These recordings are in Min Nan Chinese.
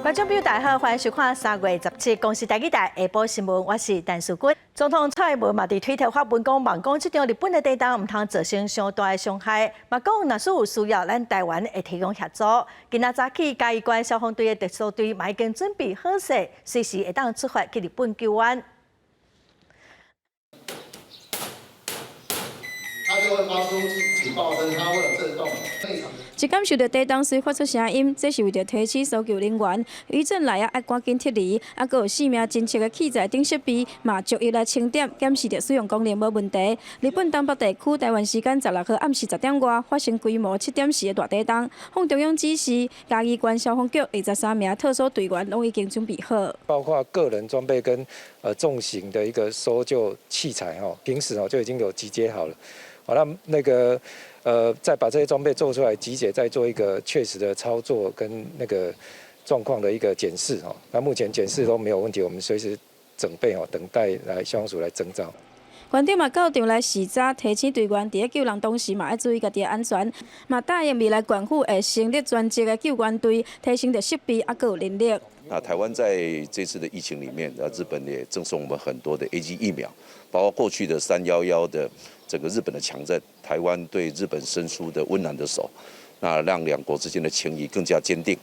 觀眾朋友大家好，歡迎收看3月17公視台語台下晡新聞，我是陳淑君。總統蔡英文嘛佇推特發文講，望講這場日本的地動毋通造成傷大的傷害，嘛講若是有需要，咱台灣會提供協助。今仔早起嘉義縣消防隊的特搜隊嘛已經準備好勢，隨時會當出發去日本救援。它就會發出警報聲，它會有震動。一感受著地動隨發出聲音，這是為著提醒搜救人員，餘震來啊愛趕緊撤離。啊，閣有四名偵測的器材等設備，嘛逐一來清點檢視著使用功能無問題。日本東北地區台灣時間16號暗時10點外發生規模7.4的大地動，奉中央指示，嘉義縣消防局23名特搜隊員攏已經準備好，包括個人裝備跟重型的一個搜救器材吼，平時哦就已經有集結好了。好，那那個再把這些裝備做出來，集結，再做一個確實的操作跟那個狀況的一個檢視哦。那目前檢視都沒有問題，我們隨時準備哦，等待來消防署來徵召。縣長嘛到場來視察，提醒隊員佇咧救人當時嘛愛注意家己的安全，嘛答應未來縣府會成立專職的救援隊，提升著設備猶閣有人力。那台灣在這次的疫情裡面，那日本也贈送我們很多的 AZ 疫苗，包括過去的3·11的這個日本的強震，台灣對日本伸出的溫暖的手，那讓兩國之間的情誼更加堅定。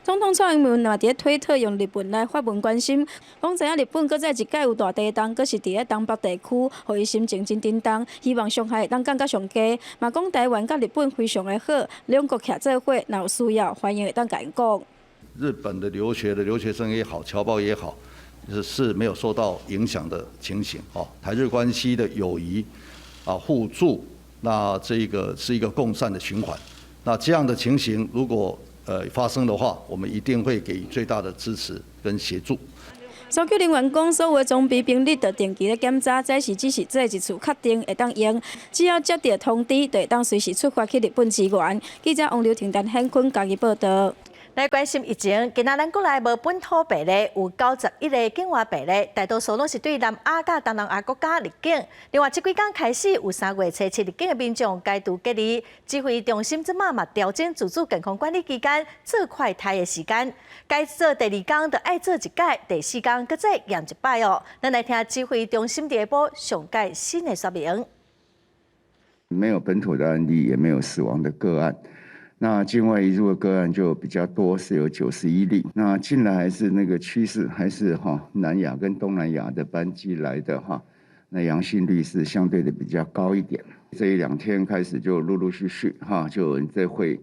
總統蔡英文嘛佇咧推特用日文來發文關心，講知影日本閣再一擺有大地動，閣是佇咧東北地區，予伊心情真沉重，希望傷害會當降較上低。嘛講台灣佮日本非常的好，兩國徛做伙，若有需要，歡迎會當共𪜶講。日本的留學的留學生也好，僑胞也好，是沒有受到影響的情形。哦，台日關係的友誼啊互助，那這個是一個共善的循環。那這樣的情形如果發生的話，我們一定會給予最大的支持跟協助。搜救人員講，所有的裝備兵力都定期咧檢查，這是只是做一次確定會當用，只要接著通知，就會當隨時出發去日本支援。記者王劉婷、陳顯坤嘉義報導。來關心疫情，今仔咱國內無本土病例，有91個境外病例，大多數攏是對南亞佮東南亞國家入境。另外，這幾工開始有3月初七入境的民眾解除隔離，指揮中心這馬嘛調整自主健康管理期間做快篩的時間，該做第二工就愛做一擺，第四工閣再驗一擺哦。咱來聽指揮中心下晡上蓋新的說明。沒有本土的案例，也沒有死亡的個案。那境外移入的個案就比較多，是有91例。那進來還是那個趨勢，還是哈南亞跟東南亞的班機來的哈，那陽性率是相對的比較高一點。這一兩天開始就陸陸續續哈，就有人在會，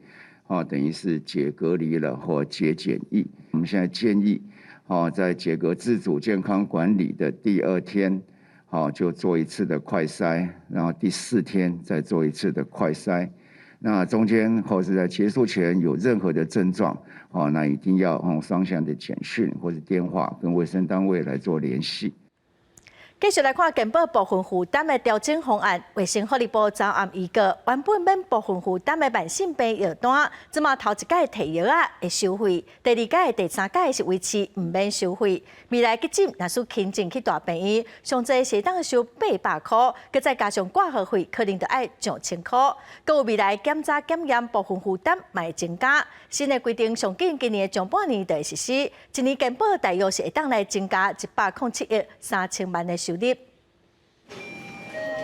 哈等於是解隔離了或解檢疫。我們現在建議，哈在解隔自主健康管理的第二天，好就做一次的快篩，然後第四天再做一次的快篩。那中間或是在結束前有任何的症狀，哦，那一定要用雙向的簡訊或者電話跟衛生單位來做聯繫。繼續來看健保部分負擔的調整方案，衛生福利部昨暗預告，原本免部分負擔的慢性病藥單，這馬頭一改提藥仔會收費，第二改、第三改是維持毋免收費。未來急診若是輕症去大病院，上濟是會當收800箍，閣再加上掛號費，可能就愛上千箍。閣有未來檢查檢驗部分負擔嘛會增加。新的規定上緊今年的上半年就會實施，一年健保大約是會當來增加107億3000萬的收入。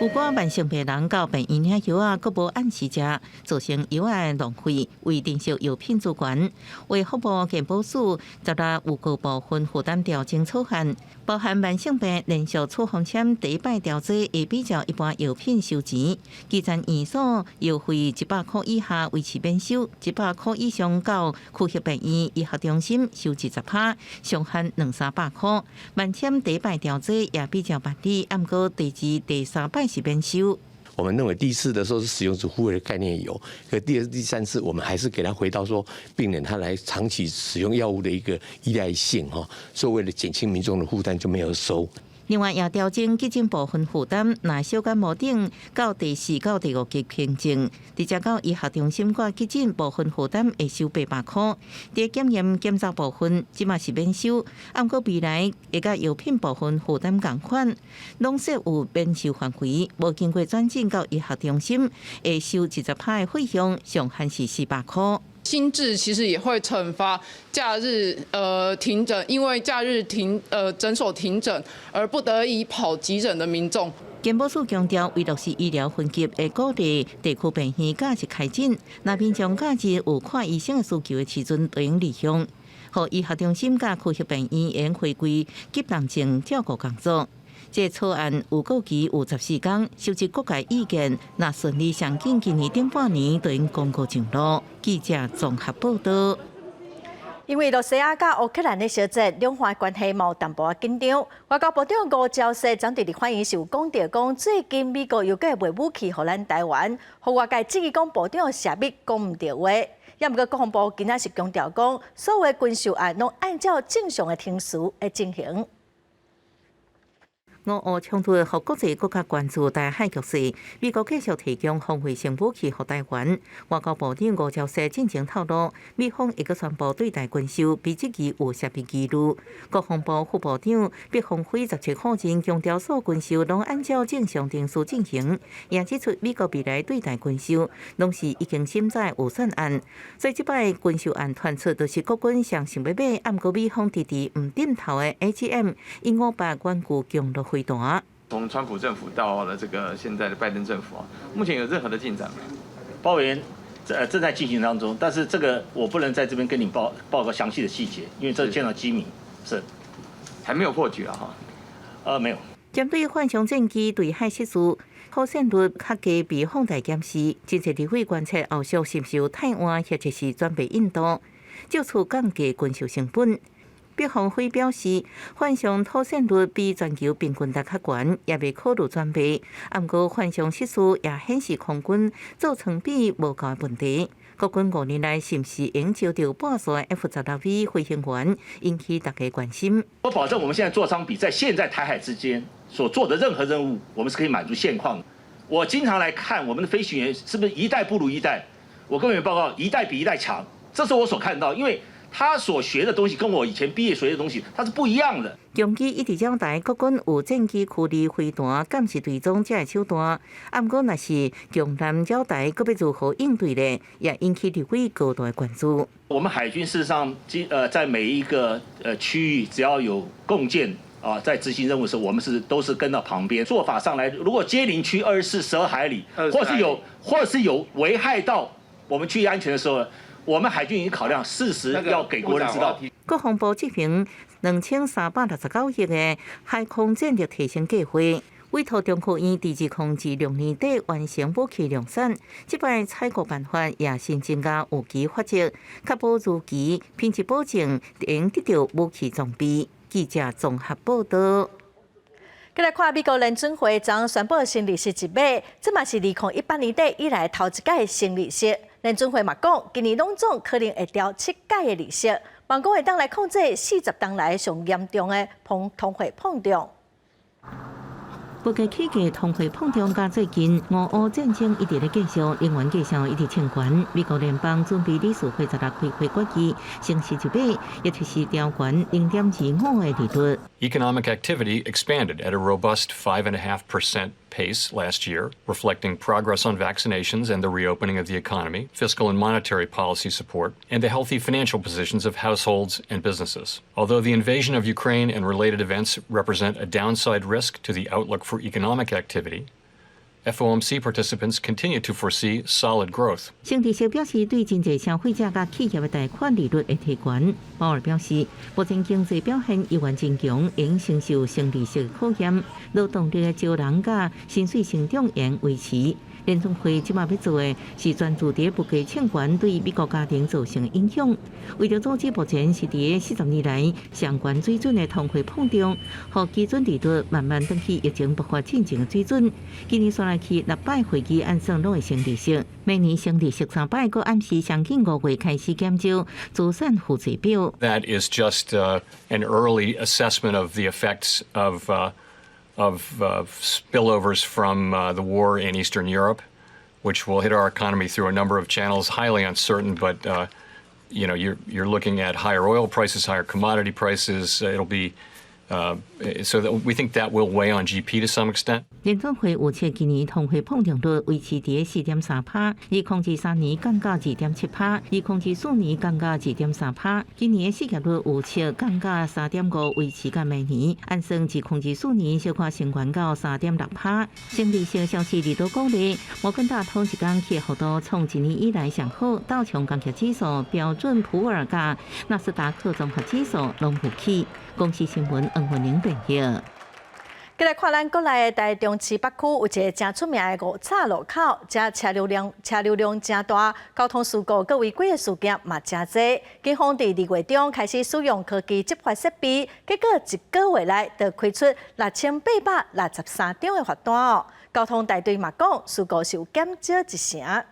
有寡慢性病人到病院領藥仔，閣無按時食，造成藥仔浪費，為零售藥品資源。衛福部健保署十六預告部分負擔調整草案，包含慢性病連續處方簽第一擺調劑會比照一般藥品收錢，基層院所藥費100箍以下維持免收，100箍以上到區域病院醫學中心收20%，上限兩三百箍。慢簽第一擺調劑也比照辦理，毋過第二、第三擺是免收。我們認為第一次的時候是使用者付費的概念有，可第二、第三次我們還是給他回到說病人他來長期使用藥物的一個依賴性哈，所以為了減輕民眾的負擔就沒有收。另外，也調整急診部分負擔，若小感冒等到第四到第五級輕症，直接到醫學中心掛急診部分負擔會收800箍。佇檢驗檢查部分，這馬是免收，毋過未來會佮藥品部分負擔仝款，攏設有免收範圍，無經過轉診到醫學中心，會收20%的費用，上限是400箍。新制其實也會懲罰假日停診，因為假日停診所停診而不得已跑急診的民眾。健保署強調，為落實醫療分級，會鼓勵地區病院假日開診，若民眾假日有看醫生的需求的時陣，就用離鄉，予醫學中心佮區域病院會回歸急重症照顧工作。這草案預告期有14天，收集各界意見，若順利上緊今年頂半年就會公告上路。記者綜合報道。因為羅西亞佮烏克蘭的相戰，兩岸關係嘛有淡薄仔緊張。外交部長吳釗燮昨佇立法院是有講著講，最近美國又閣賣武器予咱台灣，予外界質疑講部長涉密講毋著話。也毋過國防部今仔是強調講，所有軍售案攏按照正常的程序來進行。俄烏衝突予國際閣較關注台海局勢，美國繼續提供防衛性武器予台灣。外交部長吳釗燮進前透露，美方會閣宣布對台軍售，被質疑有涉密疑慮。國防部副部長畢鴻輝17號前強調，所有軍售攏按照正常程序進行，也指出美國未來對台軍售攏是已經審查預算案，所以這擺軍售案傳出，就是國軍上想欲買，毋過美方遲遲毋點頭的 AGM-158遠距強弩飛彈。從川普政府到了這個現在的拜登政府啊，目前有任何的進展沒？鮑委員正在進行當中，但是這個我不能在這邊跟你報告詳細的細節，因為這牽涉機密，是，還沒有破局啊哈？沒有。針對幻象戰機對海失事，可信率較低被放大檢視，真濟立委關切後續是毋是有汰換或者是轉賣印度，藉此降低軍售成本。畢鴻輝表示，幻象妥善率比全球平均值較懸，也袂考慮轉賣。毋過幻象失事也顯示空軍座艙比無夠的問題。國軍5年來是毋是會招著半數 F-16V 飛行員，引起大家關心。我保證，我們現在座艙比在現在台海之間所做的任何任務，我們是可以滿足現況。我經常來看我們的飛行員是不是一代不如一代。我跟你們報告，一代比一代強，這是我所看到，因為他所學的東西跟我以前畢業學的東西，它是不一樣的。長期一直交代國軍有戰機驅離飛彈監視追蹤這个手段，毋過若是強艦擾台，閣欲如何應對呢？也引起立委高度的關注。我們海軍事實上，在每一個區域，只要有共艦啊，在執行任務的時候，我們是都是跟到旁邊。做法上來，如果接鄰區24、12海里，或是有危害到我們區域安全的時候，我們海軍已經考量適時要給國人知道。國防部執行2369億的海空戰力提升計劃，委託中科院佇2026年底完成武器量產。這擺採購辦法也新增加預期法則，確保如期品質保證，會得到武器裝備。記者綜合報道。閣來看美國聯準會昨宣布升利息一碼，這嘛是2018年底以來頭一擺升利息。聯準會嘛講，今年攏總可能會調七擺的利息，望講會當來控制40冬來上嚴重的通貨膨脹。物價起價、通貨膨脹，佮最近俄烏戰爭一直咧繼續，能源價格一直衝懸。美國聯邦準備理事會十六開會決議，升息一碼，也就是調懸0.25的利率。 Economic activity expanded at a robust 5.5% pace last year, reflecting progress on vaccinations and the reopening of the economy, fiscal and monetary policy support, and the healthy financial positions of households and businesses. Although the invasion of Ukraine and related events represent a downside risk to the outlook for economic activity, FOMC participants continue to foresee solid growth. 升利息表示對真濟消費者佮企業的貸款利率會提懸。鮑爾表示，目前經濟表現依然真強，會承受升利息的考驗，勞動力的招人佮薪水成長會維持。聯準會這擺欲做的是專注佇物價衝懸對美國家庭造成的影響。為著阻止目前是佇40年來上懸水準的通貨膨脹，予基準利率慢慢轉去疫情爆發進前的水準。今年紲落去六擺會議按算攏會升利息，明年升利息三擺，閣暗示上緊5月開始減少資產負債表。 That is just an early assessment of the effects of spillovers from the war in Eastern Europe, which will hit our economy through a number of channels. Highly uncertain, but you're looking at higher oil prices, higher commodity prices. It'll be So that we think that will weigh on GP to some extent. 聯準會預測今年通貨膨脹率維持佇4.3%，2023年降到2.7%，2024年降到2.3%。今年的失業率預測降到3.5，維持到明年。按算2024年小可升懸到3.6%。生利息消息利多鼓勵，摩根大通一工起幅度創一年以來上好，道瓊工業指數、標準普爾佮納斯達克綜合指數攏有起。公視新聞黃文玲編譯。繼來看咱國內的台中市北區有一个誠出名的五叉路口，遮車流量誠大，交通事故佮違規的事件嘛誠濟。警方佇2月中開始使用科技執法設備，結果一個月內就開出6863張的罰單哦。交通大隊嘛講，事故是有減少一成。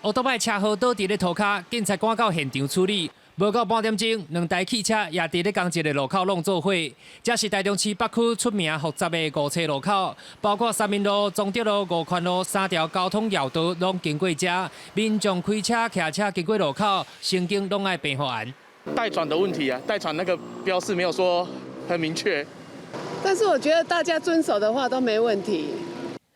歐多擺車禍倒佇咧塗跤，警察趕到現場處理。無夠半點鐘，兩台汽車也佇咧仝一個路口挵做伙。這是台中市北區出名複雜的五叉路口，包括三民路、崇德路、五權路三條交通要道攏經過這。民眾開車、騎車經過路口，神經攏愛平和安。待轉的問題啊，待轉那個標示沒有說很明確。但是我覺得大家遵守的話都沒問題。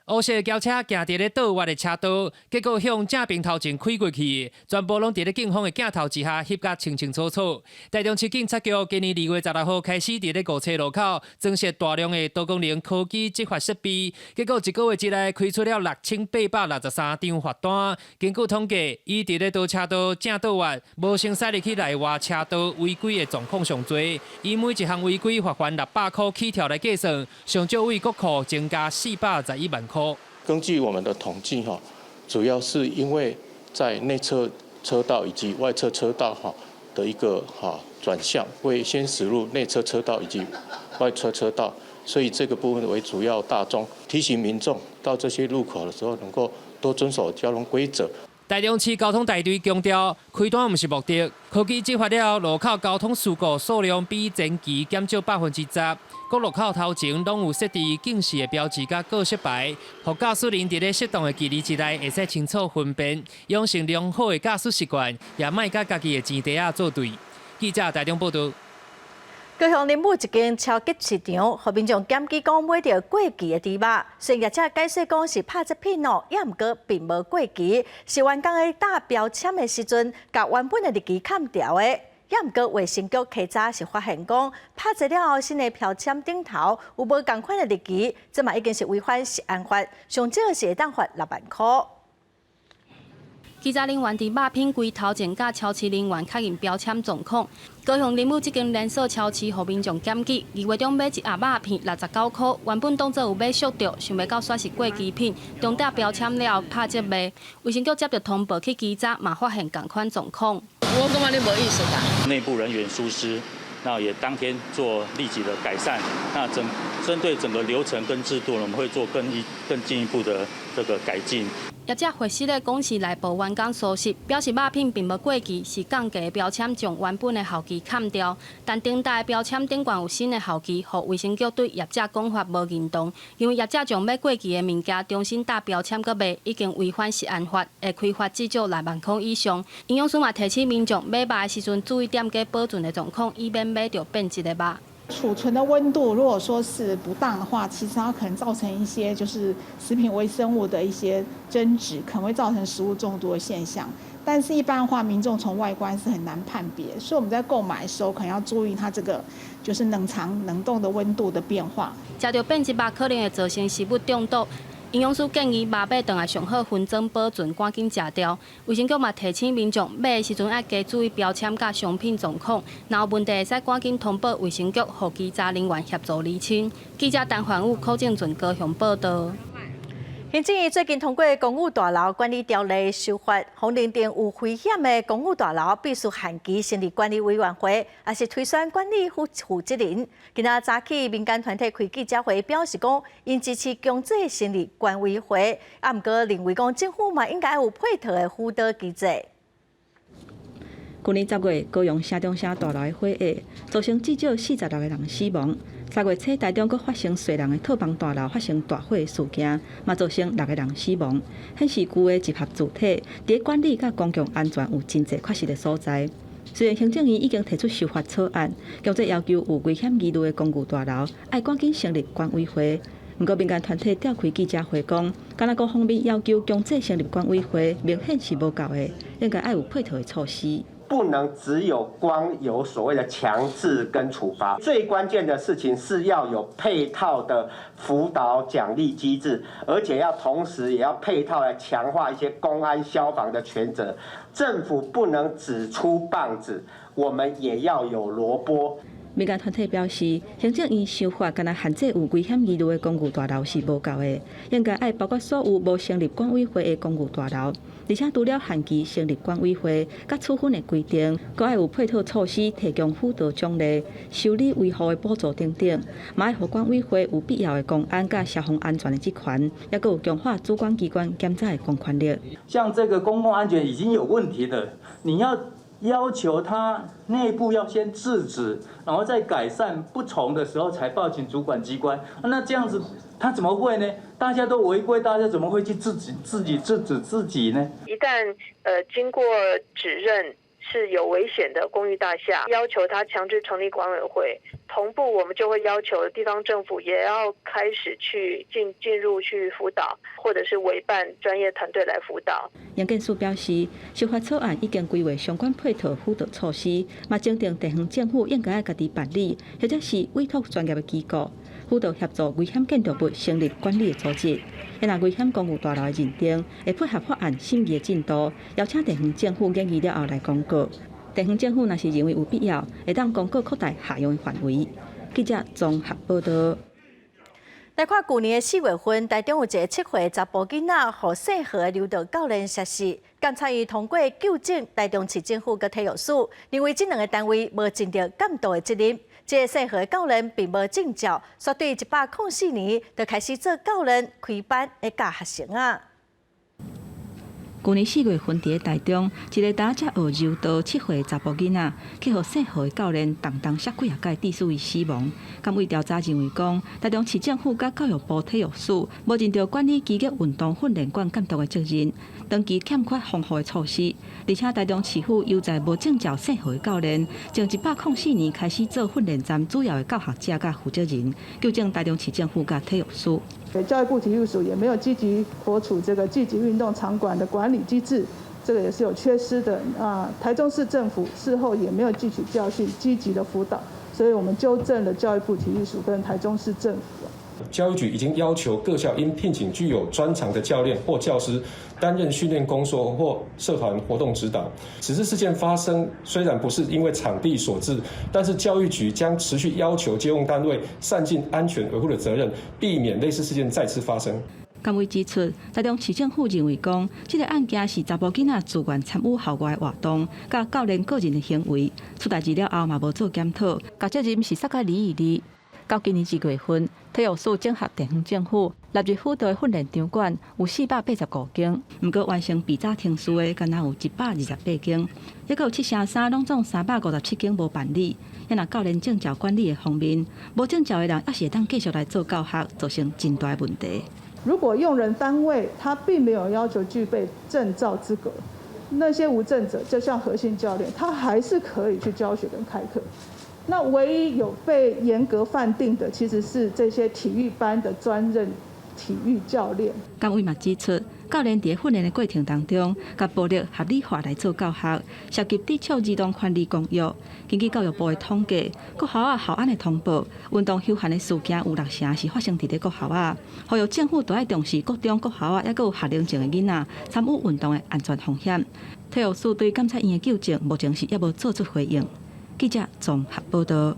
烏色轎車行佇咧倒彎的車道，結果向正邊頭前開過去，全部攏佇咧警方的鏡頭之下翕甲清清楚楚。台中市警察局今年2月16號開始佇咧五叉路口裝設大量的多功能科技執法設備，結果一個月之內開出了6863張罰單。根據統計，以佇咧倒車道正倒彎、無先駛入去內外車道違規的狀況上濟，以每一項違規罰鍰600箍起跳來計算，上少對國庫增加411萬箍。根據我們的統計，哈，主要是因為在內側車道以及外側車道哈的一個哈轉向，會先駛入內側車道以及外側車道，所以這個部分為主要大宗，提醒民眾到這些路口的時候，能夠多遵守交通規則。台中市交通大隊強調，開單毋是目的，科技執法了後，路口交通事故數量比前期減少10%。各路口頭前攏有設置警示的標誌佮告示牌，予駕駛人佇咧適當的距離之內會使清楚分辨，養成良好的駕駛習慣，也莫佮家己的錢袋仔作對。記者台中報導。高雄林武一間超級市場，予民眾檢舉講買著過期的豬肉，雖然業者解釋講是拍折品哦，也毋過並無過期，是員工咧打標籤的時陣，共原本的日期崁掉的。也毋過衛生局稽查是發現講拍折了後新的標籤頂頭有無仝款的日期，這嘛已經是違反食安法，上少是會當罰6萬箍。稽查人員佇肉品櫃頭前，佮超市人員確認標籤狀況。高雄林武這間連鎖超市，予民眾檢舉，2月中買一盒肉片69箍，原本當作有買俗著，想袂到煞是過期品，重貼標籤了後拍折賣。衛生局接著通報去稽查，嘛發現仝款狀況。我感覺你無意思啦。內部人員疏失，那也當天做立即的改善。那針對整個流程跟制度，我們會做更進一步的這個改進。業者回釋咧講是內部員工疏失，表示肉品並無過期，是降價的標籤將原本的效期崁掉。但頂大的標籤頂懸有新的效期，予衛生局對業者講法無認同，因為業者將欲過期的物件重新打標籤閣賣，已經違反食安法，會開罰至少6萬箍以上。營養師嘛提醒民眾買肉的時陣注意店家保存的狀況，以免買著變質的肉。儲存的溫度如果說是不當的話，其實它可能造成一些就是食品微生物的一些增殖，可能會造成食物中毒的現象。但是，一般的話，民眾從外觀是很難判別，所以我們在購買的時候可能要注意它這個就是冷藏冷凍的溫度的變化。食著變質肉可能會造成食物中毒。營養師建議肉買轉來上好分裝保存，趕緊食掉。衛生局嘛提醒民眾買的時陣愛加注意標籤佮商品狀況，若有問題會使趕緊通報衛生局，予稽查人員協助釐清。記者陳環武、柯正俊高雄報導。行政院最近通過《公寓大樓管理條例》修法，予認定有危險的公寓大樓必須限期成立管理委員會，抑是推選管理負責人。今仔早起民間團體開記者會表示講，𪜶支持強制成立管委會，啊，毋過認為講政府嘛應該有配套的輔導機制。去年10月，高雄城中城大樓的火災，造成至少46個人死亡。3月初，台中閣發生綏人的套房大樓發生大火事件，嘛造成六個人死亡，顯示舊的集合住宅佇管理佮公共安全有真濟缺失的所在。雖然行政院已經提出修法草案，強制要求有危險疑慮的公寓大樓愛趕緊成立管委會。毋過民間團體召開記者會講，干焦各方面要求強制成立管委會，明顯是無夠的，應該愛有配套的措施。不能只有光有所謂的強制跟處罰，最關鍵的事情是要有配套的輔導獎勵機制，而且要同時也要配套來強化一些公安消防的權責。政府不能只出棒子，我們也要有蘿蔔。民間團體表示，行政院修法，干焦限制有危險疑慮的公寓大樓是無夠的，應該愛包括所有無成立管委會的公寓大樓，而且除了限期成立管委會佮處分的規定，閣愛有配套措施提供輔導獎勵、修理維護的補助等等，嘛愛予管委會有必要的公安佮消防安全的職權，抑閣有強化主管機關檢查的公權力。像這個公共安全已經有問題的，你要求他內部要先制止，然後再改善，不從的時候才報請主管機關。那這樣子他怎麼會呢？大家都違規，大家怎麼會去制止自己制止自己呢？一旦經過指認是有危險的公寓大廈，要求他強制成立管委會，同步我們就會要求地方政府也要開始去進入去輔導，或者是委辦專業團隊來輔導。楊建樹表示，修法草案已經規劃相關配套輔導措施，嘛增訂地方政府應該愛家己辦理，或者是委託專業的機構輔導協助危險建築物成立管理的組織。若危險公寓大樓的認定，會配合法案審議的進度，邀請地方政府研議了後來公告。地方政府若是認為有必要，會當公告擴大適用的範圍。記者綜合報道。來看舊年的4月份，台中有一个7歲查埔囡仔，予姓何的柔道教練殺死。監察院通過糾正台中市政府佮體育署，認為這兩個單位無盡著監督的責任。這个姓何的教練並無證照，煞對104年就開始做教練開班來教學生啊。舊年4月份，佇台中，一个打才學柔道7歲查埔囡仔，去予姓何的教練重重摔幾仔擺，致使伊死亡。監委調查認為講，台中市政府佮教育部體育署無盡著管理擊運動訓練館監督的責任，長期欠缺防護的措施，而且台中市府優待無證照姓何的教練，從104年開始做訓練站主要的教學者佮負責人，糾正台中市政府佮體育署。教育部體育署也沒有積極妥處這個技擊運動場館的管理機制，這個也是有缺失的。啊，台中市政府事後也沒有汲取教訓，積極的輔導，所以我們糾正了教育部體育署跟台中市政府。教育局已經要求各校應聘請具有專長的教練或教師擔任訓練工作或社團活動指導。此次事件發生雖然不是因為場地所致，但是教育局將持續要求借用單位善盡安全維護的責任，避免類似事件再次發生。監委指出，台中市政府認為講，這個案件是查埔囡仔自願參與校外活動，佮教練個人的行為，出代誌了後嘛無做檢討，共責任是煞甲離一離。到今年2月份，體育署整合地方政府納入輔導的訓練場館有485間，毋過完成備查程序的，干焦有128間，抑閣有七成三，攏總357間無辦理。若教練證照管理的方面，無證照的人猶是會當繼續來做教學，造成真大的問題。如果用人單位他並沒有要求具備證照資格，那些無證者，就像何姓教練，他還是可以去教學跟開課。那唯一有被嚴格判定的，其實是這些體育班的專任體育教練。監委嘛指出，教練佇訓練的過程當中，共暴力合理化來做教學，涉及抵觸兒童權利公約。根據教育部的統計，國校仔校安的通報，運動休閒的事件有六成是發生佇咧國校仔。呼籲政府都愛重視國中國校仔，抑閣有學齡前的囡仔參與運動的安全風險。體育署對監察院的糾正，目前是猶無做出回應。記者綜合報道。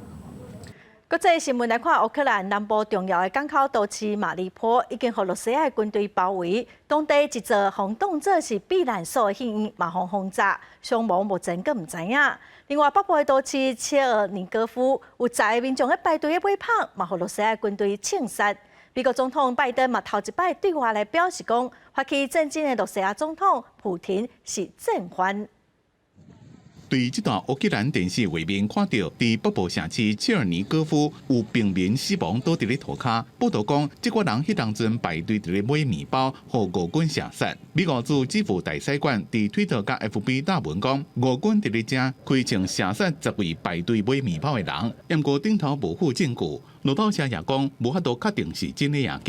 國際新聞來看，烏克蘭南部重要的港口都市馬里波已經予羅西亞軍隊包圍，當地一座予當做是避難所的戲院嘛予轟炸，傷亡目前閣毋知影。另外，北部的都市切爾尼戈夫有10個民眾咧排隊咧買麭，嘛予羅西亞軍隊槍殺。美國總統拜登嘛頭一擺對外來表示講，發起戰爭的羅西亞總統普廷是戰犯。對這段烏克蘭電視畫面看到，佇北部城市切爾尼戈夫有平民死亡倒佇咧塗跤。報道講，這寡人彼當陣排隊佇咧買麵包，予俄軍射殺。美國駐基輔大使館佇推特佮 FB 貼文講，俄軍佇咧遮開槍射殺10位排隊買麵包的人，毋過頂頭無附證據。路透社也講，無法度確定是真的抑假。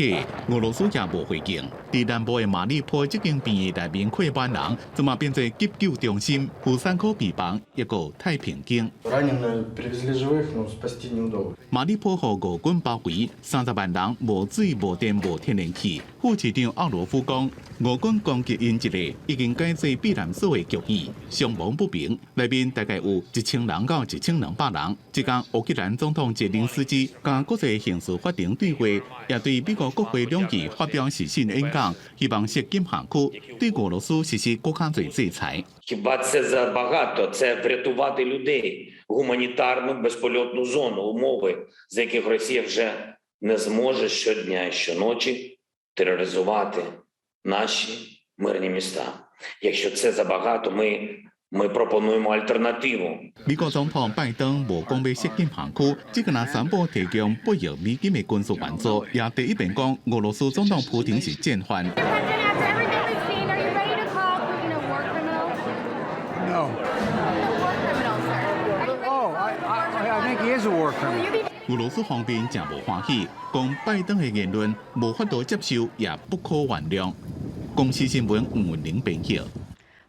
俄羅斯也無回應。佇南部的馬里波這間病院內面客滿人，這馬變做急救中心、婦產科病房，抑閣太平間。馬里波予俄軍包圍，30萬人無水、無電、無天然氣。副市長奧羅夫講，俄軍攻擊𪜶一个已經改做避難所的劇院，傷亡不明。內面大概有1000人到1200人。這工烏克蘭總統澤連斯基佮國際刑事法庭對話，也對美國國會兩院發表視訊演講，希望設禁航區對俄羅斯實施閣較濟制裁。 Хіба це забагато? Це врятувати людей, гуманітарну безпольотну зону, умови, за яких Росія вже не зможе щодня і щоночі тероризувати наші мирні міста. Якщо це забагато, ми пропонуємо альтернативу. 美國總統拜登無講欲設禁航區，只敢若宣布提供8億美金的軍事援助，也第一遍講俄羅斯總統普廷是戰犯。 President, after everything we've seen, are you ready to call Putin a war criminal? No. A war criminal, sir. Are you ready Oh, I think he is a war criminal. 俄羅斯方面誠無歡喜，講拜登的言論無法度接受，也不可原諒。公視新聞吳文玲編譯。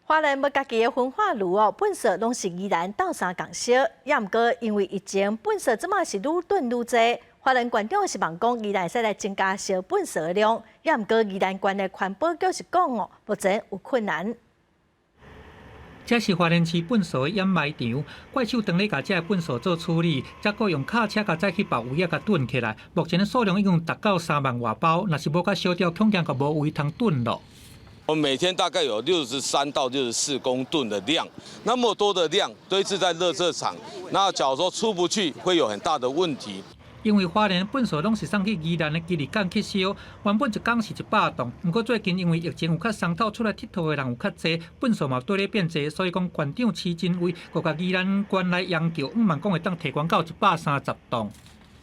花蓮無家己的焚化爐哦，糞埽攏是宜蘭鬥相共燒，也毋過因為疫情，糞埽這馬是愈囤愈濟。花蓮縣長希望講，宜蘭會使來增加燒糞埽的量，也毋過宜蘭縣的環保局是講哦，目前有困難。這是花蓮市糞埽的掩埋場，怪獸當咧共這个糞埽做處理，才閣用卡車共載去別位仔共囤起來。目前的數量已經達到3萬外包，若是無共燒掉，恐驚閣無位通囤囉。我們每天大概有63到64公噸的量，那麼多的量堆置在垃圾場，那假如說出不去，會有很大的問題。因為花蓮糞埽攏是送去宜蘭的基里港去燒，原本一工是100噸，毋過最近因為疫情有較鬆透，出來𨑨迌的人有較濟，糞埽嘛綴咧變濟，所以講縣長施政威，閣共宜蘭縣來央求，向望講會當提懸到130噸。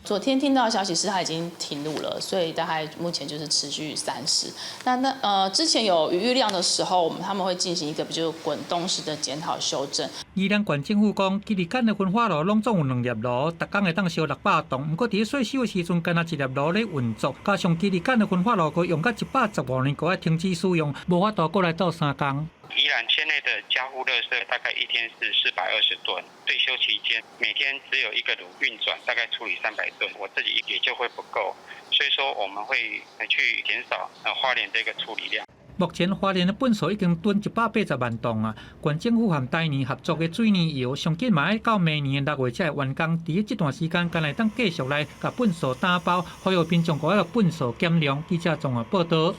昨天聽到的消息是它已經停爐了，所以大概目前就是持續30。那之前有餘裕量的時候，我們他們會進行一個比較滾動式的檢討修正。宜蘭縣政府講，基里港的焚化爐攏總有兩粒爐，逐工會當燒600噸。毋過佇稅收的時陣，干焦一粒爐咧運作，加上基里港的焚化爐閣用到115年，閣愛停止使用，無法度閣來鬥相共。宜蘭縣內的加護垃圾大概一天是420噸，歲修期間每天只有一個爐運轉，大概處理300噸，我自己也就會不夠，所以說我們會去減少花蓮這個處理量。目前花蓮的糞埽已經囤180萬噸啊！縣政府和台泥合作的水泥窯，上緊嘛愛到明年6月才會完工。佇這段時間，敢會當繼續來共糞埽打包，呼籲民眾閣愛糞埽減量。記者綜合報導。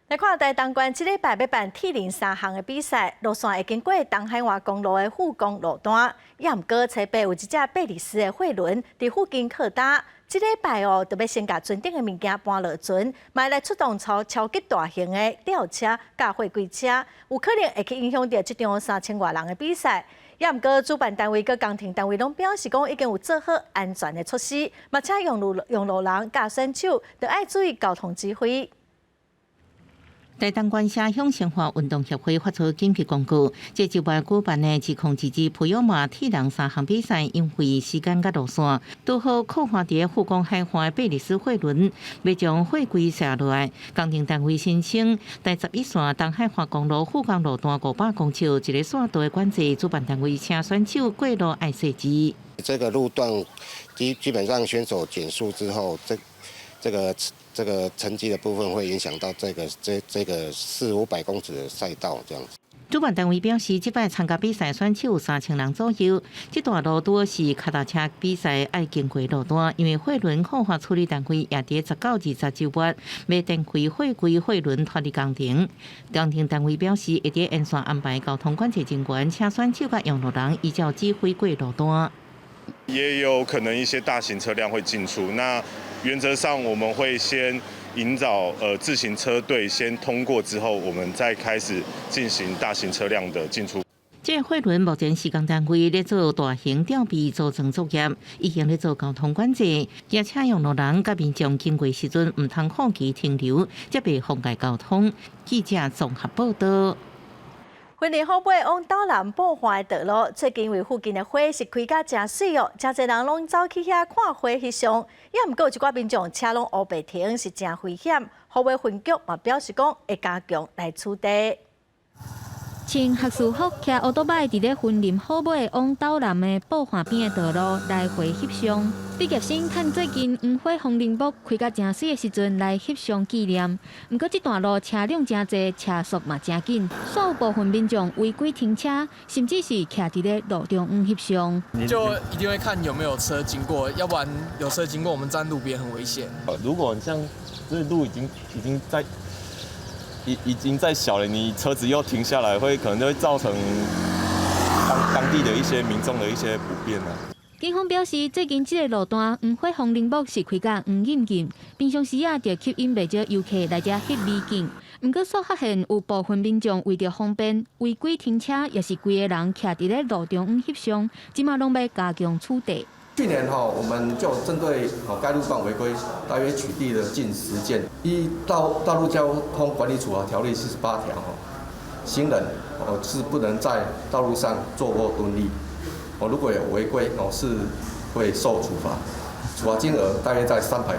來看台東縣這禮拜欲辦鐵人三項的比賽，路線會經過東海岸公路的富岡路段，也毋過初八有一隻貝里斯的貨輪佇附近靠礁。這禮拜哦，就欲先共船頂的物件搬落船，嘛來出動超級大型的吊車佮貨櫃車，有可能會去影響著這場3000外人的比賽。也毋過主辦單位佮工程單位攏表示講，已經有做好安全的措施，嘛請用路人佮選手著愛注意交通指揮。台東縣社鄉生活運動協會發出緊急公告，這周末舉辦的2022普悠瑪鐵人三項比賽，因為時間佮路線，拄好靠岸佇富岡海岸的貝里斯貨輪，欲將貨櫃卸落來。工程單位申請第11線東海岸公路富岡路段500公尺一个線道的管制，主辦單位請選手過路愛細緻。這個路段基本上選手減速之後，這個成績的部分會影響到這個四五百公尺的賽道這樣子。主辦單位表示，這擺參加比賽選手有3000人左右。這段路拄是跤踏車比賽愛經過路段，因為貨輪貨化處理單位也佇19、20週末欲展開貨櫃貨輪拖離工程。工程單位表示，會佇沿線安排交通管制人員，請選手佮用路人依照指揮過路段。也有可能一些大型車輛會進出，那原則上我們會先引導自行車隊先通過之後，我們再開始進行大型車輛的進出。這個貨輪目前施工單位咧做大型吊臂組裝作業，已經咧做交通管制，而且用路人佮民眾經過時陣毋通好奇停留，才袂妨礙交通。記者綜合報道。雲林虎尾往斗南布花的道路，最近為附近的花是開甲誠媠哦，誠濟人攏走去遐看花翕相。也毋過有一寡民眾車攏烏白停，是誠危險。虎尾分局嘛表示講會加強來取締。穿學士服騎歐多擺佇咧雲林虎尾往斗南的布花邊的道路來回翕相。畢業生趁最近黃花風鈴木開甲誠媠的時陣來翕相紀念。毋過這段路車輛誠濟，車速嘛誠緊，煞有部分民眾違規停車，甚至是徛佇咧路中央翕相。就一定會看有沒有車經過，要不然有車經過，我們站路邊很危險。如果你像這路已經在小了，你車子又停下來，會可能就會造成當地的一些民眾的一些不便啊。警方表示，最近這個路段黃花風鈴木是開甲黃艷艷，平常時啊，就吸引袂少遊客來遮翕美景。毋過，煞發現有部分民眾為著方便違規停車，抑是規个人徛佇咧路中央翕相，這馬攏欲加強取締。去年哈，我們就針對該路段違規，大約取締了近10件。依道路交通管理處罰條例48條，哈，行人哦是不能在道路上坐或蹲立，哦如果有違規哦是會受處罰，處罰金額大約在300元。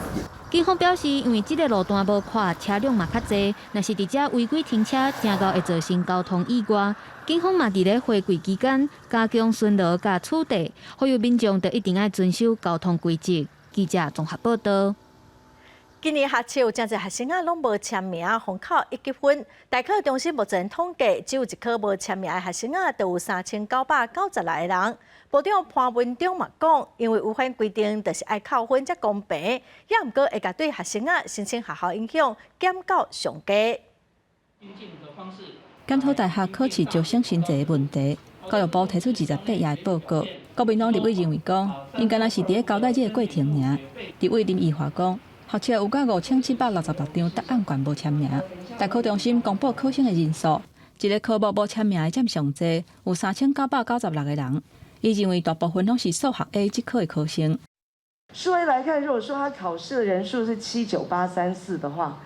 警方表示，因為這個路段無闊，車輛嘛較濟，若是佇遮違規停車，誠𠢕會造成交通意外。警方嘛佇咧花季期間加強巡邏佮取締，呼籲民眾著一定愛遵守交通規則。記者綜合報道。今年學測有誠濟學生仔攏無簽名，予扣一級分。大考中心目前統計，只有一科無簽名的學生仔，就有3996個人。部長潘文忠嘛講，因為違反規定，就是愛扣分才公平，也毋過會共對學生仔申請學校影響減到上低。檢討大學考試招生成績的問題，教育部提出28頁的報告。國民黨立委認為講，𪜶敢若是佇咧交代這個過程爾。立委林奕華講，學測有甲5766張答案卷無簽名。大考中心公布考生的人數，一個科目無簽名的佔上濟，有3996個人。伊認為大部分攏是數學 A 這科的考生。數 A 來看，如果說他考試的人數是79834的話，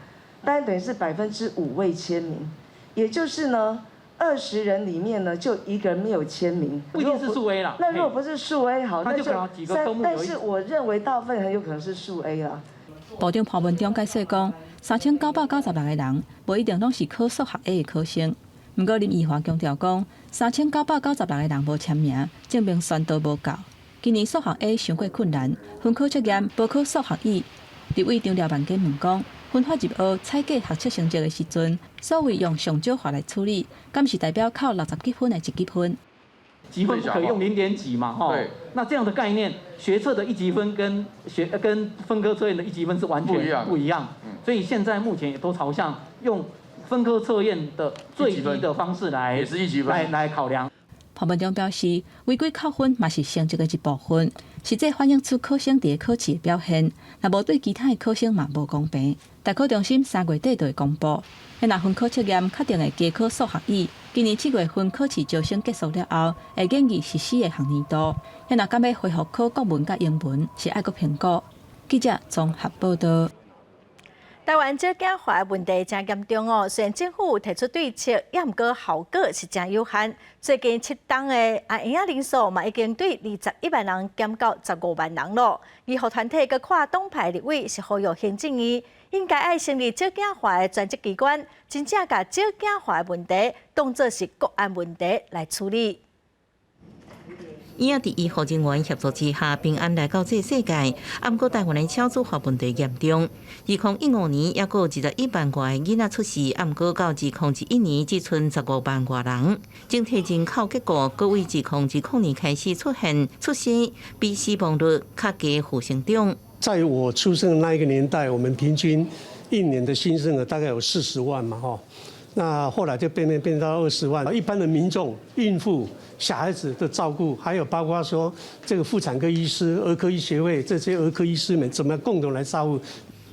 當然等於是5%未簽名，也就是呢，20人裡面呢就一個人沒有簽名。不一定是數 A 啦。那如果不是數 A，好，那就三。但是我認為大部分很有可能是數 A 啦。部長潘文忠解釋講，3996個人，無一定攏是考數學 A 的考生。毋過林奕華強調講，3996個人無簽名，證明宣導無夠。今年數學 A 傷過困難，分科測驗無考數學乙。立委張廖萬堅問講，分發入學採計學測成績的時陣，所謂用上少法來處理，敢是代表扣60幾分的一級分？級分不可以用零點幾嘛？吼，那這樣的概念，學測的一級分跟學跟分科測驗的一級分是完全不一樣。所以現在目前也都朝向用分科測驗的最低的方式來考量。潘文忠表示，違規扣分嘛是成績的一部分，實際反映出考生佇考試的表現，若無對其他的考生嘛無公平。大考中心3月底就會公布，若分科測驗確定會加考數學乙，今年7月份考試招生結束了後，會建議實施的學年度。若敢欲恢復考國文佮英文，是愛閣評估。記者綜合報道。台灣少子化的問題誠嚴重哦，雖然政府有提出對策，也毋過效果是誠有限。最近七冬的嬰仔人數嘛已經對21萬人減到15萬人咯。醫護團體佮跨黨派立委是呼籲行政院應該愛成立少子化的專責機關，真正共少子化的問題當作是國安問題來處理。嬰仔佇醫護人員協助之下，平安來到這個世界。啊，毋過台灣的少子化問題嚴重。2015年，猶閣有21萬外個囡仔出世，啊，毋過到2021年只賰15萬外人。整體人口結構，閣為2020年開始出現出生比死亡率較低負成長。在我出生的那一個年代，我們平均一年的新生兒大概有40萬嘛，吼。那後來就變到20萬。一般的民眾、孕婦、小孩子的照顧，還有包括說這個婦產科醫師、兒科醫學會這些兒科醫師們，怎麼共同來照顧？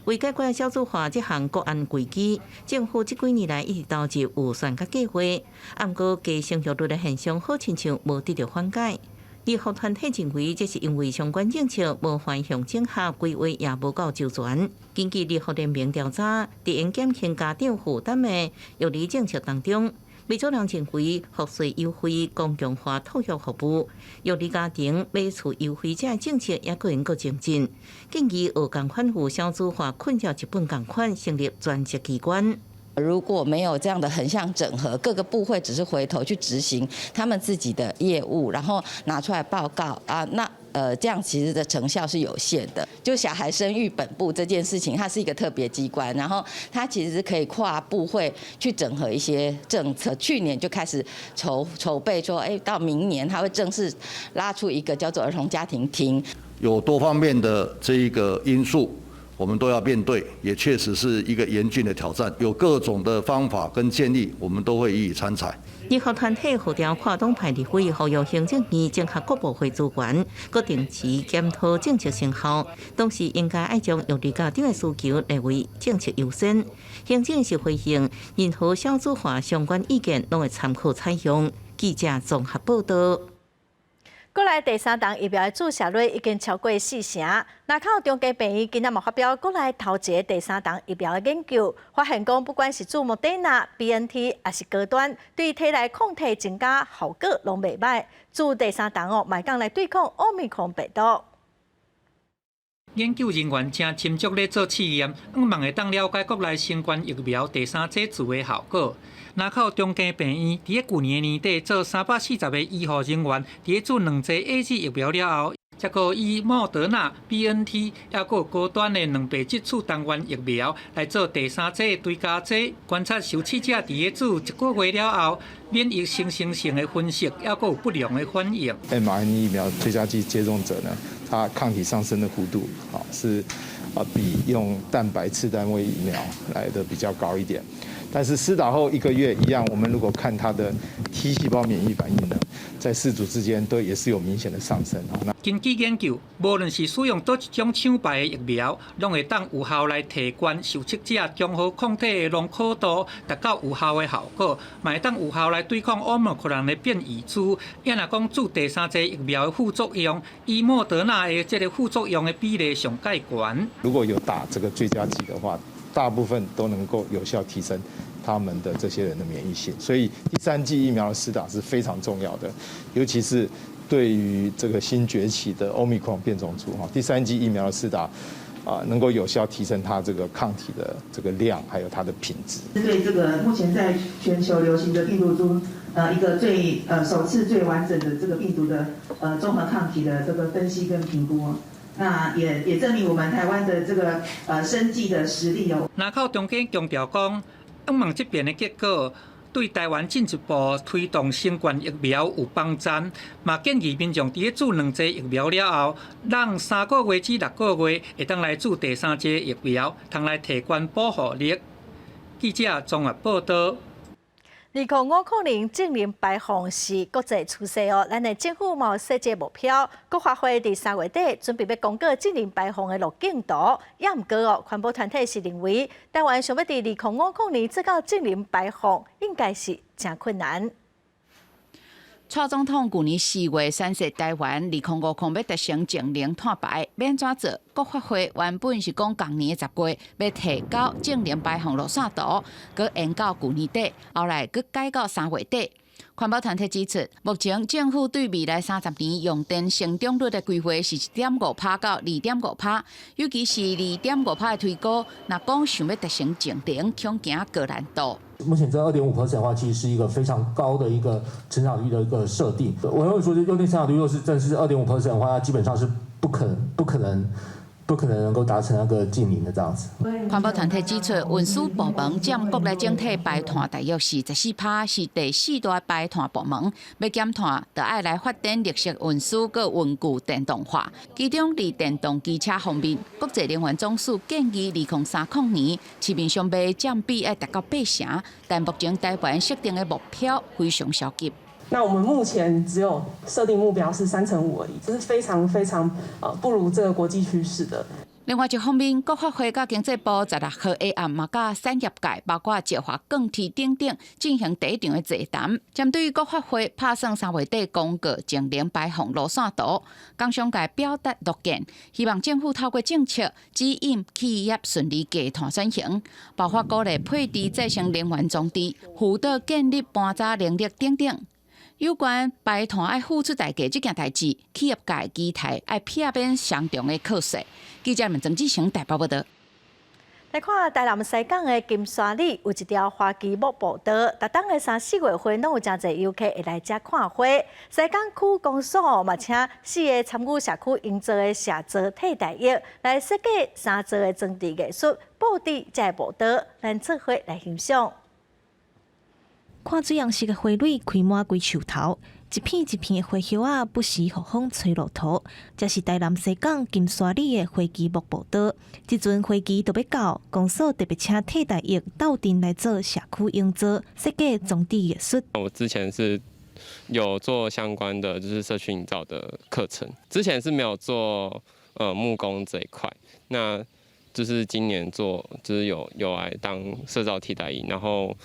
為解決少子化這項國安危機，政府這幾年來一直投入預算佮計劃，毋過低生育率的現象好親像無得到緩解。醫護團體認為，這是因為相關政策無橫向整合，規劃也無夠周全。根據立法聯盟調查，佇𪜶減輕家長負擔的育兒政策當中，袂少人認為賦稅優惠、公共化托育服務、育兒家庭買厝優惠這政策也閣會閣精進。建議學仝款有少子化困擾日本仝款成立專責機關。如果沒有這樣的橫向整合，各個部會只是回頭去執行他們自己的業務，然後拿出來報告啊，那這樣其實的成效是有限的。就小孩生育本部這件事情，它是一個特別機關，然後它其實可以跨部會去整合一些政策。去年就開始籌備，說，哎，到明年它會正式拉出一個叫做兒童家庭廳。有多方面的這一個因素，我們都要面對，也確實是一個嚴峻的挑戰。有各種的方法跟建議，我們都會予以參採。醫學團體號召跨黨派立委呼籲行政院整合各部會資源，閣定期檢討政策成效，同時應該愛將育兒家長的需求列為政策優先。行政是回應任何少子化相關意見，攏會參考採用。記者綜合報道。國內第三筒疫苗的注射率已經超過四成。林口長庚病院今仔嘛發表國內頭一个第三筒疫苗的研究，發現講不管是注莫德納、BNT，抑是高端，對體內抗體增加效果攏袂䆀。注第三筒哦，嘛會當來對抗奧密克戎病毒。研究人員正深入咧做試驗，向望會當了解國內新冠疫苗第三劑注的效果。林口長庚病院佇咧舊年年底做340个醫護人員，佇咧注兩劑 AZ 疫苗了後，才閣以莫德納、BNT 抑閣高端的兩倍質次單元疫苗來做第三劑追加劑，觀察受試者佇咧注一個月了後，免疫形成性的分析，抑閣有不良的反應。 mRNA 疫苗追加劑接種者呢，它抗體上升的幅度啊是啊比用蛋白次單位疫苗來的比較高一點。但是施打後一個月一樣，我們如果看它的 T 細胞免疫反應呢，在四組之間都也是有明顯的上升。那根據研究，無論是使用佗一種廠牌的疫苗，攏會當有效來提懸受測者中和抗體的濃可度，達到有效的效果，嘛會當有效來對抗奧密克戎的變異株。抑若講注第三劑疫苗的副作用，以莫德納的這个副作用的比例上蓋懸。如果有打這個追加劑的話，大部分都能夠有效提升他們的這些人的免疫性，所以第三劑疫苗的施打是非常重要的，尤其是對於這個新崛起的歐米克戎變種株哈，第三劑疫苗的施打啊，能夠有效提升它這個抗體的這個量，還有它的品質。對這個目前在全球流行的病毒株，一個最首次最完整的這個病毒的綜合抗體的這個分析跟評估。那也證明我們台灣的這個生技的實力哦。林口長庚強調講，向望這遍的結果對台灣進一步推動新冠疫苗有幫助，嘛建議民眾佇咧注兩劑疫苗了後，讓3個月至6個月會當來注第三劑疫苗，通來提懸保護力。記者綜合報道。2050年淨零排放是國際趨勢哦，咱的政府嘛有設這個目標，國發會佇3月底準備欲公告淨零排放的路徑圖。也毋過哦，環保團體是認為，台灣想欲佇2050年做到淨零排放，應該是誠困難。蔡總統舊年4月宣示台灣2050欲達成淨零碳排，欲按怎做？國發會原本是講今年的10月欲提交淨零排放路線圖，閣延到舊年底，後來閣改到3月底。環保團體指出，目前政府對未來30年用電成長率的規劃是1.5趴到2.5趴，尤其是2.5趴的推估，若講想欲達成淨零，恐驚高難度。目前這2.5% 的話，其實是一個非常高的一個成長率的一個設定。我認為說，用電成長率若是真是2.5% 的話，基本上是不可能、不可能、不可能能夠達成那個淨零的這樣子。環保團體指出，運輸部門佔國內整體排碳大約是14趴，是第四大排碳部門。欲減碳，就愛來發展綠色運輸，閣運具電動化。其中，佇電動機車方面，國際能源總署建議2030年市面上賣佔比愛達到八成，但目前台灣設定的目標非常消極。那我們目前只有設定目標是3.5%而已，這是非常非常不如這個國際趨勢的。另外一方面，國發會佮經濟部16號下暗嘛，佮產業界包括石化、鋼鐵等等進行第一場的座談。針對國發會拍算3月底公告淨零排放路線圖，工商界表達樂見，希望政府透過政策指引企業順利低碳轉型，包括鼓勵配置再生能源裝置、輔導建立搬渣能力等等。有關排碳愛付出代價這件代誌，企業界期待愛避免雙重的課稅。記者們曾志成台北報道。來看台南西港的金沙里有一條花旗木步道，逐冬的三四月份攏有誠濟遊客會來遮看花。西港區公所嘛請四个參與社區營造的社造替代役來設計三座的裝置藝術布置這个步道，咱做伙來欣賞。看水紅色的花蕊開滿規樹頭，一片一片的花葉仔不時予風吹落塗。這是台南西港金沙里的花旗木步道。這陣花期就欲到，公所特別請替代役鬥陣來做社區營造設計裝置藝術。我之前是有做相關的，就是社區營造的課程。之前是沒有做木工這一塊，那就是今年做，就是有來當社造替代役，然後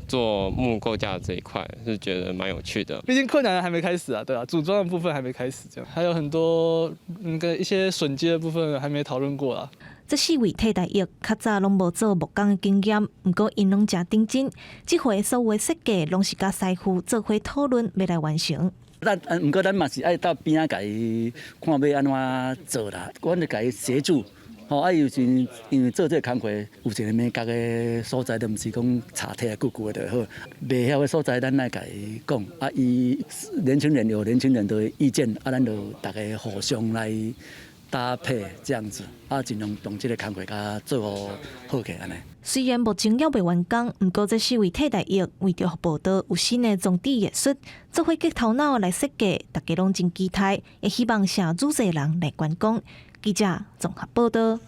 做木構架這一塊是覺得蠻有趣的。畢竟困難還沒開始啊，對啊，組裝的部分還沒開始，這樣還有很多那個一些榫接的部分還沒討論過啊。這四位替代役較早攏無做木工的經驗，毋過𪜶攏誠認真。這回所有設計攏是佮師傅做伙討論，欲來完成。咱毋過咱嘛是愛到邊仔共伊看欲按怎做啦，阮就共伊協助。吼啊，有時因為做這个工課有一个眉角的所在，都毋是講柴提來固固的就好。袂曉的所在，咱愛共伊講。啊，伊年輕人有年輕人的意見，啊，咱就逐家互相來搭配這樣子，啊，盡量將這个工課共做好起來按呢。雖然目前猶未完工，毋過這四位替代役為著予步道有新的裝置藝術，做伙激頭腦來設計，大家攏真期待，也希望誠愈濟人來觀光。記者綜合報道。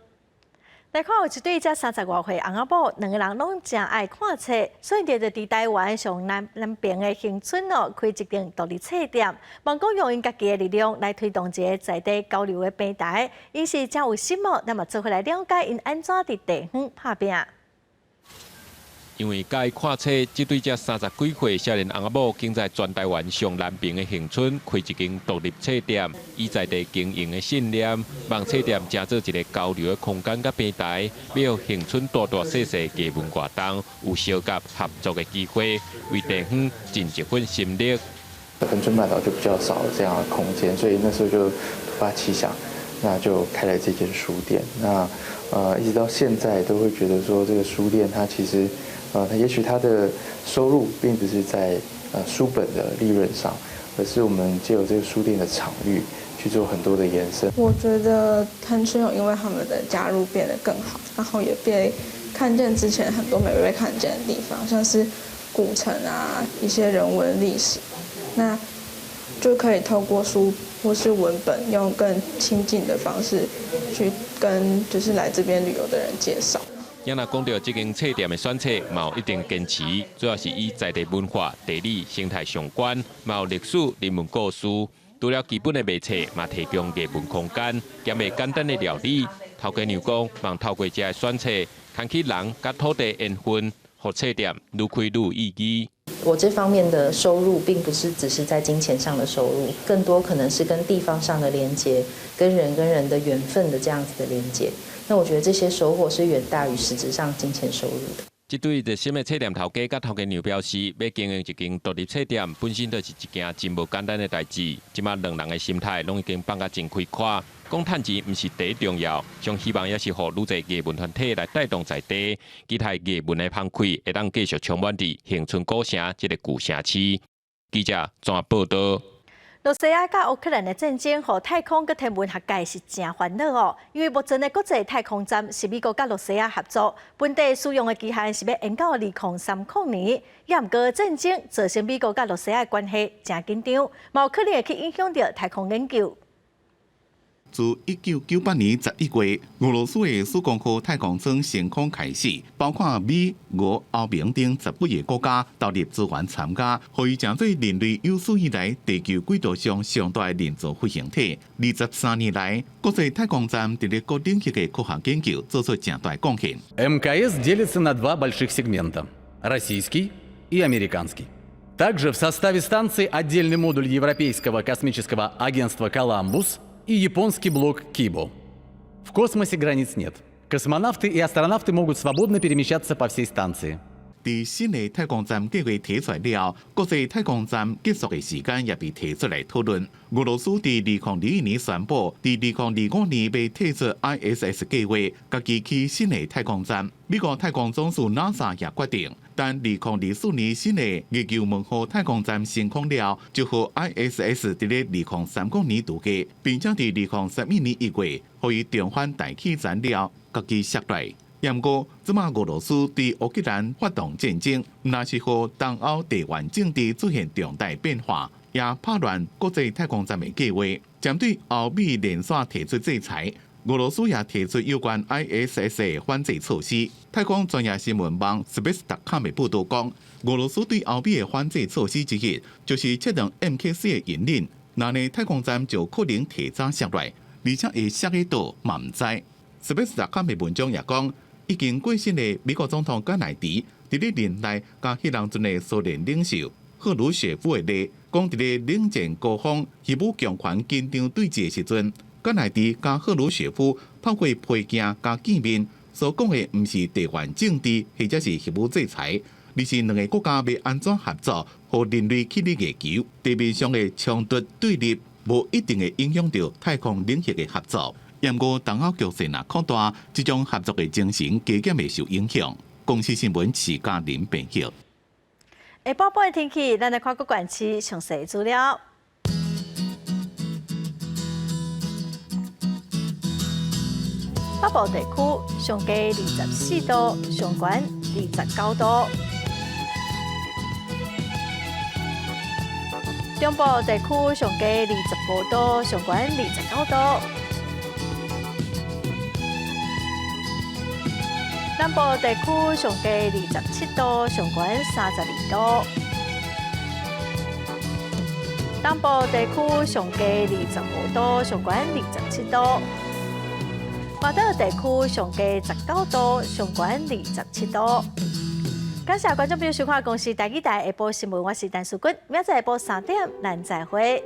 來看有一對才三十外歲翁仔某，兩个人攏誠愛看冊，所以就佇台灣上南南爿的恆春哦，開一間獨立冊店，望講用𪜶家己的力量來推動一个在地交流的平台，𪜶是誠有心哦，咱嘛做伙來了解𪜶按怎佇地方拍拚。因為佮意看冊，這對才三十幾歲少年翁仔某，竟在全台灣上南爿的恆春開一間獨立冊店，以在地經營的信念，望冊店成做一个交流的空間佮平台，欲予恆春大大細細藝文活動有相佮合作的機會，為地方盡一份心力。恆春半島就比較少這樣的空間，所以那時候就突發奇想，那就開了這間書店。那一直到現在都會覺得說，這個書店它其實。它也許它的收入並不是在書本的利潤上，而是我們借由這個書店的場域去做很多的延伸。我覺得恆春有因為他們的加入變得更好，然後也被看見之前很多沒被看見的地方，像是古城啊，一些人文歷史，那就可以透過書或是文本，用更親近的方式去跟就是來這邊旅遊的人介紹。若講到這間冊店的選冊，嘛有一定堅持，主要是以在地文化、地理、生態相關，嘛有歷史、人文故事。除了基本的賣冊，嘛提供藝文空間，兼賣簡單的料理。頭家娘講，望透過這个選冊，牽起人佮土地緣分，予冊店愈開愈有意義。我這方面的收入，並不是只是在金錢上的收入，更多可能是跟地方上的連接，跟人跟人的緣分的這樣子的連接。那我覺得這些收穫是遠大於實質上金錢收入的。這對熱心的冊店頭家佮頭家娘表示，欲經營一間獨立冊店，本身就是一件真無簡單的代誌。這馬兩人的心態攏已經放甲真開闊，講趁錢毋是第一重要，上希望也是予愈濟藝文團體來帶動在地，期待藝文的芳氣會當繼續充滿佇恆春古城這个舊城市。記者綜合報道。羅西亞佮烏克蘭的戰爭，予太空佮天文學界是誠煩惱哦。因為目前的國際太空站是美國佮羅西亞合作，本地使用的期限是欲延到2030年。也毋過戰爭造成美國佮羅西亞的關係誠緊張，嘛有可能會去影響著太空研究。自1998年11月，俄羅斯的曙光號太空艙升空開始，包括美、俄、歐盟等十幾个國家投入資源參加，予伊成做人類有史以來地球軌道上上大的人造飛行體。23年來，國際太空站佇咧各領域的科學研究做出誠大貢獻。 МКС делится на два больших сегмента – российский и американский. Также в составе станции отдельный модуль Европейского космического агентства «Коламбус» и японский блок «Кибо». В космосе границ нет. Космонавты и астронавты могут свободно перемещаться по всей станции. 佇新的太空站計劃提出來了，國際太空站結束的時間也被提出來討論。俄羅斯佇2021年宣布，佇2025年欲退出 ISS 計劃，家己起新的太空站。美國太空總署 NASA 也決定，等2024年新的月球問號太空站升空了，就予 ISS 佇咧2030年度假，並且佇2031年1月，予伊重返大氣層了，家己卸落來。毋過，這馬俄羅斯對烏克蘭發動戰爭，毋但是予東歐地緣政治出現重大變化，也拍亂國際太空站的計劃。針對歐美連續提出制裁，俄羅斯也提出有關 ISS 的反制措施。太空專業新聞網 Space.com 的報道講，俄羅斯對歐美的反制措施之一，就是切斷 MK 四的營運，那呢太空站就可能提早卸落來，而且會卸佇佗嘛毋知。Space.com 的文章也講，已經過身的美國總統甘乃迪，佇咧任內佮彼當陣的蘇聯領袖赫魯雪夫會話，講佇咧冷戰高峰、核武強權緊張對峙的時陣，甘乃迪佮赫魯雪夫透過批件佮見面，所講的毋是地緣政治或者是核武制裁，而是兩个國家欲按怎合作，予人類去佇月球地面上的衝突對立，無一定會影響著太空領域的合作。毋過東歐局勢若擴大，這種合作的精神加減會受影響。公視新聞徐嘉玲編譯。下晡半天氣，咱來看各縣市詳細資料。北部地區上低24度，上懸29度。中部地區上低25度，上懸29度。南部地區上低27度，上懸32度。東部地區上低25度，上懸27度。外島地區上低19度，上懸27度。感謝觀眾朋友收看《公視台語台》下晡新聞，我是陳淑君，明仔載下晡3點，咱再會。